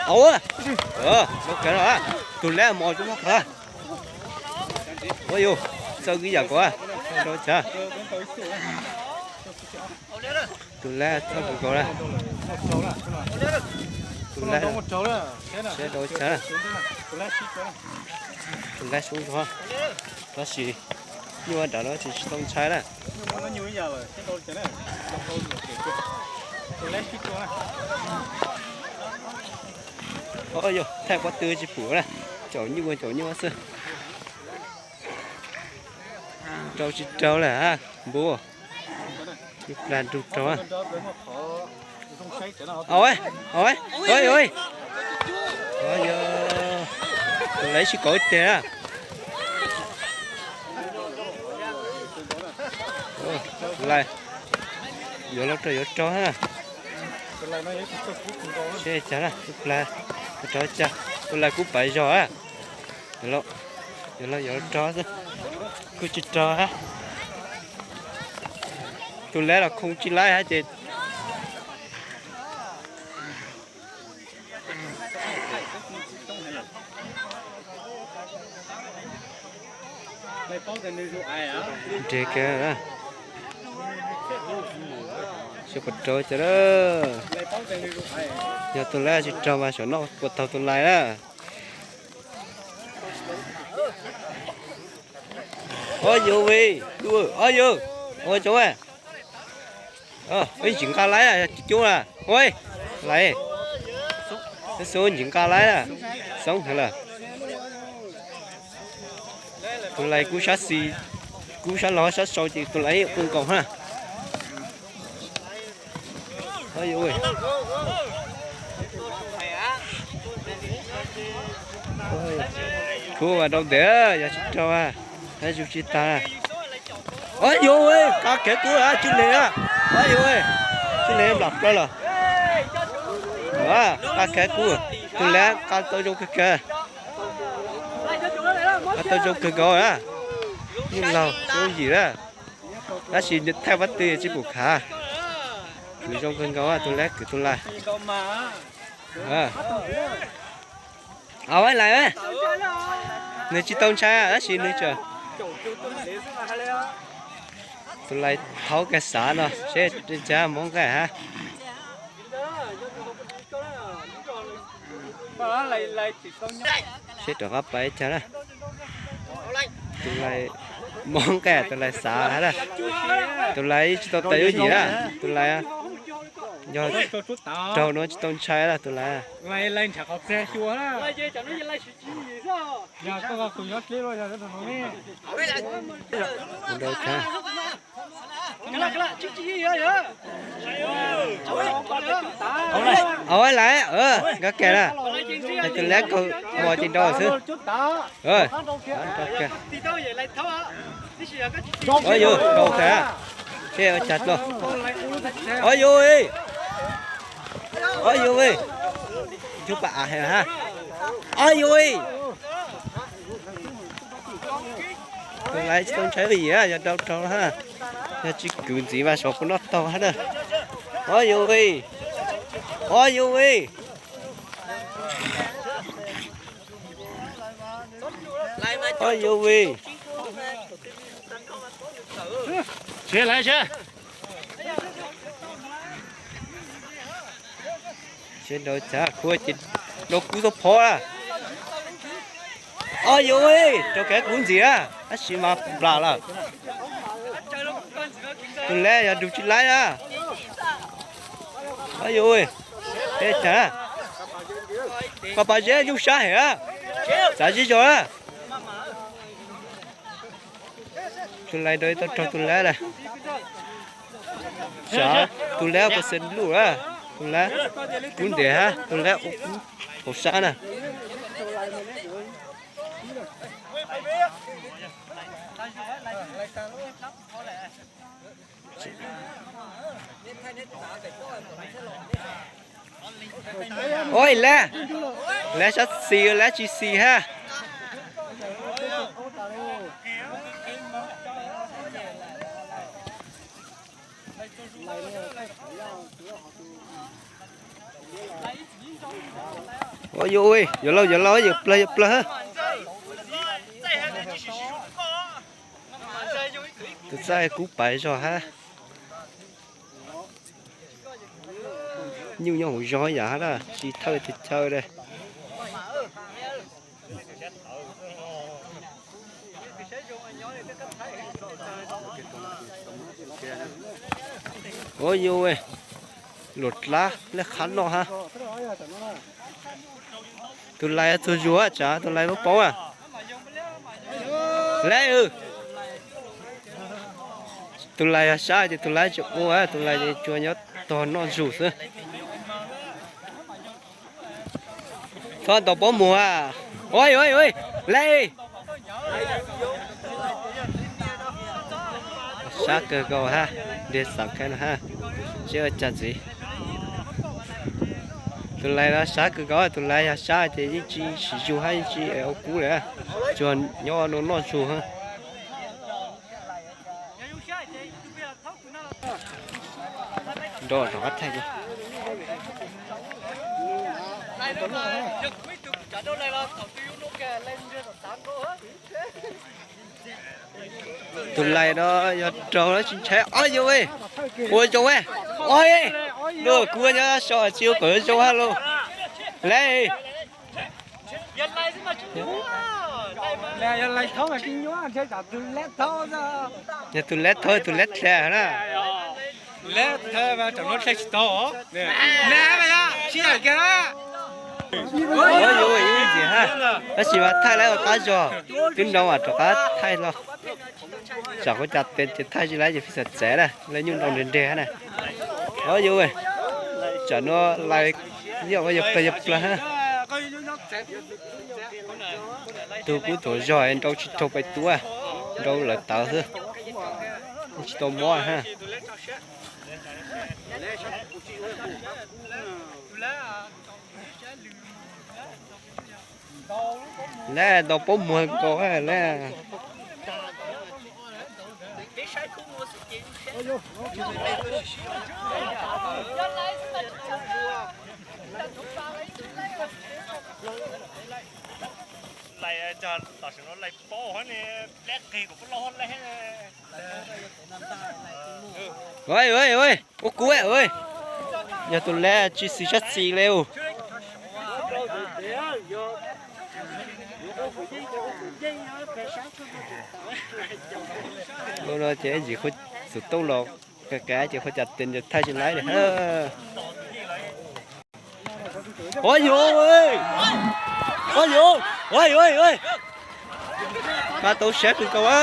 Au, tus lab mos tub mob qhov. Ua yus, txawj ib yam nkaus, rau chav. Tus lab txhob kawg nkaus na. Tus lab, siab rau chav. Tus lab sub zog, tab sis nyuj nram no tsis tsis tau ntshai na. Au yog, thaij pob tw tsis pum na, caum nyuj caum nyuj xwb. Rau tsis rau lawm, npua, ib plag nrug rau. Au, au, yog, tus lab sib kaum ib teg na. Tus lais, yuav los rau yuav rau ha. Seb cas na, tus lais, rau cas, tus lais kuj pais zog a. Yuav los yuav rau xwb, kuj tsis rau ha. Tus lab los khoo tsis laib hab ces. Nres kiag, sib puas rau cas lawm. Yog tus lab tsis rau mas saum no puas taug tus lais na. Au yog, au yog, ua coob, ntsim nqa laib, yog coob na, ua, laib, xub ntsim nqa laib na, xoob heev lawm. Tus lais kub sab xis, kub sab laug sab sau ces tus lais yeej ua nkaus ha. Kub mas rau ntev, yog tsis rau, tab zus tsis tag. Au yog, qab kev kub, tsis lees, au yog, tsis lees nplam plaws lawm. Qab kev kub, tus lab qab tau zoo kawg kiag. Qab tau zoo kawg nkaus na. Yeej laug zoo yim na. Tab sis thaij pob tw tsis pum khav. Kwv zoo kawg nkaus, tus lab kwv tus lais. Au, lais, nws tsis tau ntshai tab sis nws tseem, tus lais thaub kiag xav no seb cas mob nqaij hab. Seb rov qab pais cas na. Tus lais mob nqaij, tus lais xav hab na. Tus lais tsis tau tawm yuav yim na. Tus lais yog raug no tsis tau ntshai na tus lais. Au lais, nkag kiag na. Tus lab kaug mos ces nrau xwb. Au yog, nrau kiag. Seb ua cas dlua. Au yog, au yog, cub pas av hais ha. Au yog, tus lais tsis tau ntshai yim, yog nrau raug ha. Yog tsis kwv ntxiv mas saum kuv noj taug hab na. Au yog, au yog, au yog, seb nrau cas, kub ces nrau kub tau phob na. Au yog, rau kev kub ntxiv na, tab sis mas nplam lawm. Tus lab yog nrug tsis laib na. Au yog, seb cas na. Pas pas zeb nyuj sab heev na. Xav zeb zog na. Tus lais nrau tau raug tus lab na. Sav, tus lab ua pua xeem luj na. Tus lab kub ntev hab, tus lab ua kub hauv sab na. Ua lab, lab sab xis, lab tsis xis hab. Ua yuav, yuav laus yuav laus, yuav plawg yuav plawg. Tus txaij kub pais zog hab. Nyuj nyob hauv zog yam hab na, tsis thawj tus chaw li. Ua yuav, luam dlab lej qhab noj hab. Tus lais txug zug tsav, tus lais paub paub a. Lais, tus lais yog sab ces tus lais tsis ua, tus lais tsuas nyob tog noj zug xwb. Txhob ntaus pob muag. Ua, ua, ua, lais. Sab kawg nkaus hab, ntiag xav kawg no hab, seb ua cas ntxiv. Tus lais los sab kawg nkaus, tus lais yog sab ces yeej tsis sim zug hab yeej tsis ua kub li, tsuas nyob no noj zug hab. Nrog rov qab thaij. Tus lais no yog raug tsis ntshai. Ob yuav, ua zoo, ob, no kuv nyob so tsis ua kom zoo hab lauj. Lais. Yog tus leb thaub tus leb dlha na. Tab sis mas thaij lawv ua qab zog, twb nrau mam rov qab thaij los. Tsam kuv cas tes ces thaij tsis laiv ces pheej xav txav na, lawv nyuj nrau nreg nreg na. Ob yuav, tsam no lais yog ua yog plawg yog plawg na. Tug kub thaum zog nrau tsis raug pais tuab, nrau lawv tawv xwb, tsis tau mob na. Lawv ntaus pob muag nkaus lawm. Lais cog tam sim no lais paub hab ne, lab qig kuv pub lauj hab lab. Ua kub, yog tus lab tsis xis sab xis li. Ua no ces ib ntsis xum tuj los qe qe ces qhov cas tes thaij tsis laiv li. Ua yuav, ua yuav, ua yuav, pab tau sab kawg nkaus a.